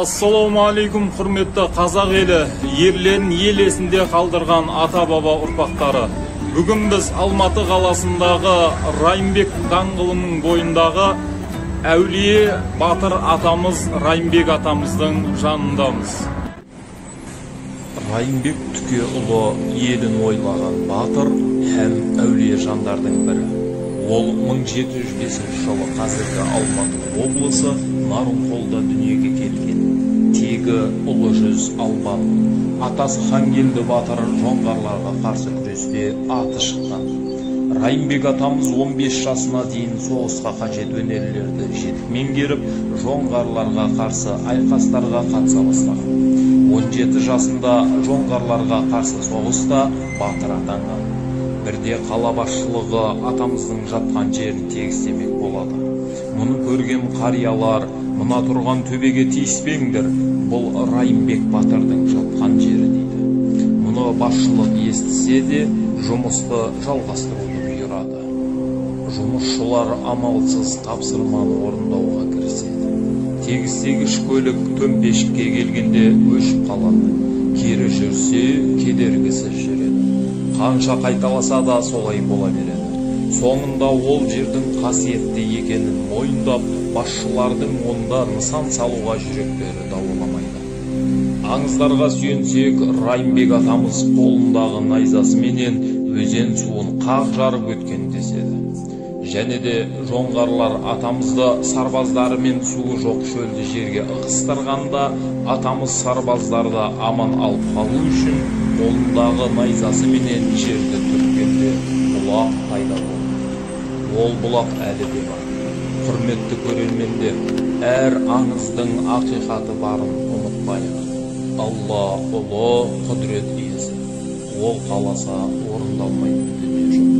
Ассалаумағалейкум, құрметті қазақ елі, ерлерін ел есінде қалдырған ата-баба ұрпақтары. Бүгін біз Алматы қаласындағы Райымбек даңғылының бойындағы әулие батыр атамыз Райымбек атамыздың жанындамыз. Райымбек Түкеұлы елін ойлаған батыр һәм әулие жандардың бірі. Ол 1705 жылы қазіргі Алматы облысы Нарынқолда дүниеге келген. Тегі ұлы жүз Албан. Атасы Хангелді батыр жоңғарларға қарсы күресте аты шыққан. Райымбек атамыз 15 жасына дейін соғысқа қажет өнерлерді жетік меңгеріп, жоңғарларға қарсы айқастарға қатыса бастаған. 17 жасында жоңғарларға қарсы соғыста батыр атанған. Бірде қала басшылығы атамыздың жатқан жерін тегістемек болады. Мұны көрген қариялар, мына тұрған төбеге тиіспеңдер, бұл Райымбек батырдың жатқан жері дейді. Мұны басшылық естісе де жұмысты жалғастыруды бұйырады. Жұмысшылар амалсыз тапсырманы орындауға кіріседі. Тегістегіш көлік төмпешікке келгенде өшіп қалады. Кері жүрсе, кедергісіз жүреді. Қанша қайталаса да солай бола береді. Соңында ол жердің қасиетті екенін мойындап, басшылардың онда нысан салуға жүректері дауаламайды. Аңыздарға сүйенсек, Райымбек атамыз қолындағы найзасыменен өзен суын қақ жарып өткен деседі. Және де жоңғарлар атамызды сарбаздарымен суы жоқ шөлді жерге ығыстырғанда, атамыз сарбаздарды аман алып қалу үшін қолындағы найзасыменен жерді түрткенде бұлақ пайда болды. Ол бұлақ әлі де бар. Құрметті көрермендер, әр аңыздың ақиқаты барын ұмытпайық. Алла ұлы құдірет иесі. Ол қаласа орындалмайтын дүние жоқ.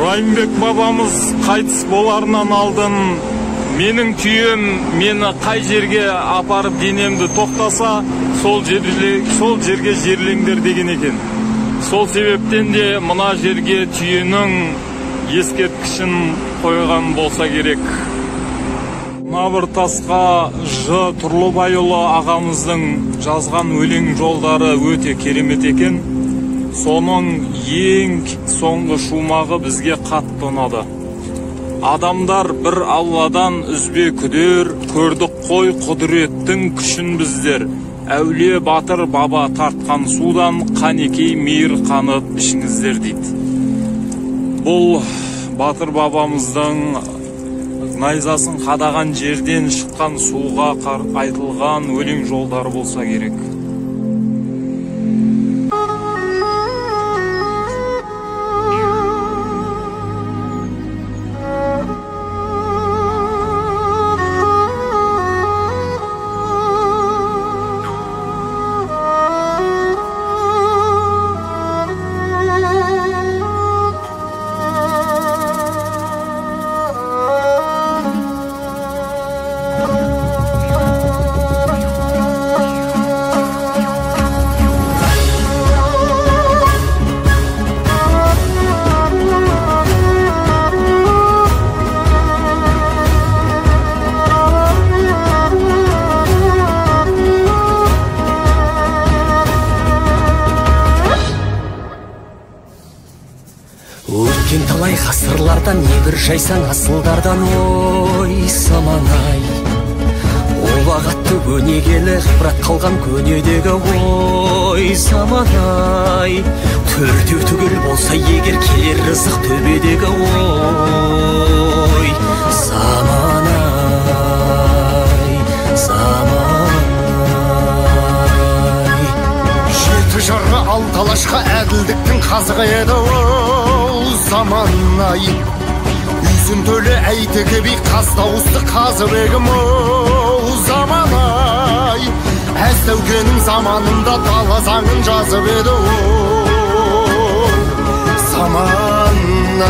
Райымбек бабамыз қайтыс боларынан алдын менің түйем мені қай жерге апарып денемді тоқтаса, сол жерге жерлеңдер деген екен. Сол себептен де мына жерге түйенің ескерткішін қойған болса керек. Мына бір тасқа Ж. Тұрлыбайұлы ағамыздың жазған өлең жолдары өте керемет екен. Соның ең соңғы шумағы бізге қатты ұнады. Адамдар бір Алладан үзбе күдер, көрдік қой құдіреттің күшін біздер. Әулие батыр баба тартқан судан қанекей мейір қанып ішіңіздер дейді. Бұл батыр бабамыздың найзасын қадаған жерден шыққан суға айтылған өлең жолдары болса керек. Өткен талай ғасырлардан, небір жайсаң асылдардан, ой заман-ай. Ұлағатты өнегелі ғибрат қалған көнедегі, ой заман-ай. Төртеу түгел болса егер келер рызық төбедегі, ой заман-ай, заман-ай. Жеті жыры алты алашқа әділдіктің қазығы еді, заман-ай. Үйсін төле Әйтеке би қаз дауысты Қазыбегім, оу заман-ай. Әз Тәукенің заманында дала заңын жазып еді, оу заман-ай,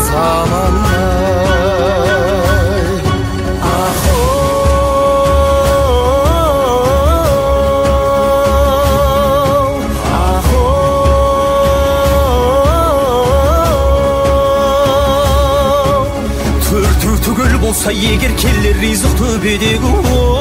заман-ай. Ах, ах, болса егер, келер ризық төбедегі.